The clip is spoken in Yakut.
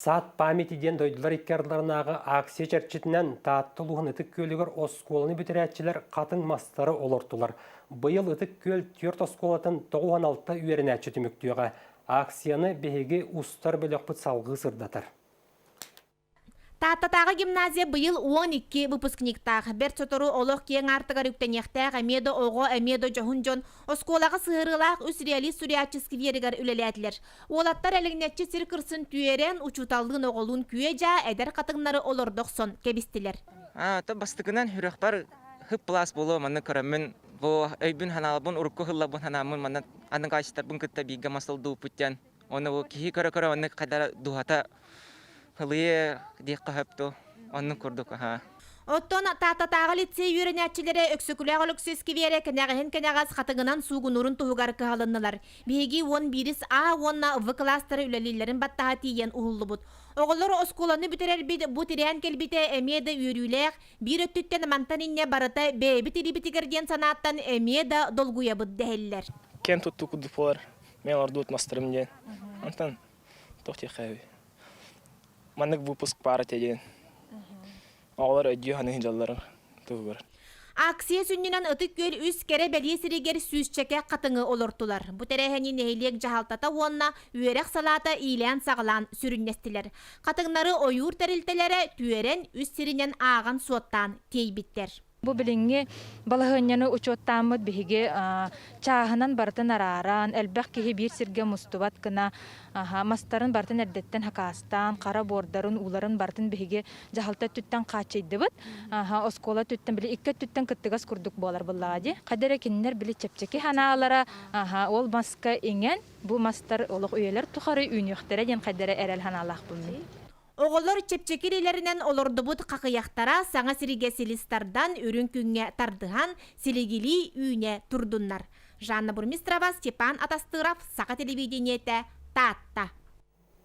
Сад памяти диэн дойдулар икки ардыларынааҕы акция чэрчитинэн Таатта улууһун Ытык Күөлүгэр оскуоланы бүтэрээччилэр хатыҥ мастары олортулар. Быйыл Ытык Күөл түөрт оскуолатын 96 үөрэнээччи түмүктүөҕэ. Акцияны биһиги устар бөлөхпүт салгыы сырдатар. Тааттатааҕы гимназия быйыл 12 выпускниктаах. Бэрт сотору олох киэҥ аартыгар үктэниэхтээх эмиэ да оҕо, эмиэ да дьоһун дьон оскуолаҕа сыһыарыылаах үс реалист суруйааччы скверигэр үлэлээтилэр. Уолаттар элэҥнэччи сир кырсын түөрэн, учууталлыын оҕолуун күө-дьаа эдэр хатыҥнары олордо охсон кэбистилэр. То бастакынан сүрэхпэр хып-плас буолуо манна көрөммүн бу өйбүн ханаалбын урукку хыллабын ханааммын манна аны качестварбын кытта бииргэ масылдууппут диэн оны бу киһи көрө-көрө оннук хайдара дууһата хылыйы диэххэ сөп дуо оннук курдук аха. Оттон Тааттатааҕы лицей үөрэнээччилэрэ Өксөкүлээх Өлөксөй скверэ кэнэҕэһин кэнэҕэс хатыҥынан суугунуурун туһугар кыһалыннылар. Биһиги 11 А уонна В кылаастары үлэлииллэрин баттаһа тиийэн уһуллубут. Оҕолор оскуоланы бүтэрэрбит бу тирээн кэлбитэ эмиэ да үөрүүлээх, биир өттүттэн мантан инньэ барыта бэйэбит илиибитигэр диэн санааттан эмиэ да долгуйабыт дэһэллэр. Кэм туттуу курдук буолар. Мен ордуут мастарым диэн. Онтон туох диэххэ Маннык выпуск баар этэ диэн. Оҕолор өйдүү саныы дьалларын туһугар. Акция сүнньүнэн Ытык Күөл үс кэрэ бэлиэ сиригэр сүүсчэкэ хатыҥы олортулар. Бу тэрээһини нэһилиэк дьаһалтата уонна үөрэх салаата иилээн-саҕалаан сүрүннэстилэр. Хатыҥнары ойуур тэрилтэлэрэ түөрэн, үс сиринэн ааҕан-суоттаан тиэйбиттэр. Бу билиҥҥи балаһыанньаны учуоттааммыт биһиги чааһынан барытын арааран, элбэх киһи биир сиргэ мустубат гына мастарын барытын эрдэттэн хакаастаан, хара буордарын, ууларын барытын биһиги дьаһалта өттүттэн хааччыйдыбыт. Оскуола өттүттэн били икки өттүттэн кыттыгас курдук буолар буоллаҕа дии. Хайда эрэ кинилэр били чэпчэки санаалара ол маска иҥэн, бу мастар олох үйэлэр тухары үүнүөхтэрэ диэн хайда эрэ эрэл санаалаахпын мин. Оҕолор чэпчэки илиилэринэн олордубут хахыйахтара саҥа сиригэ силис тардан, үрүҥ күҥҥэ тардыһан, силигилии үүнэ турдуннар. Жанна Бурмистрова, Степан Атастыров, Саха телевидениетэ, Таатта.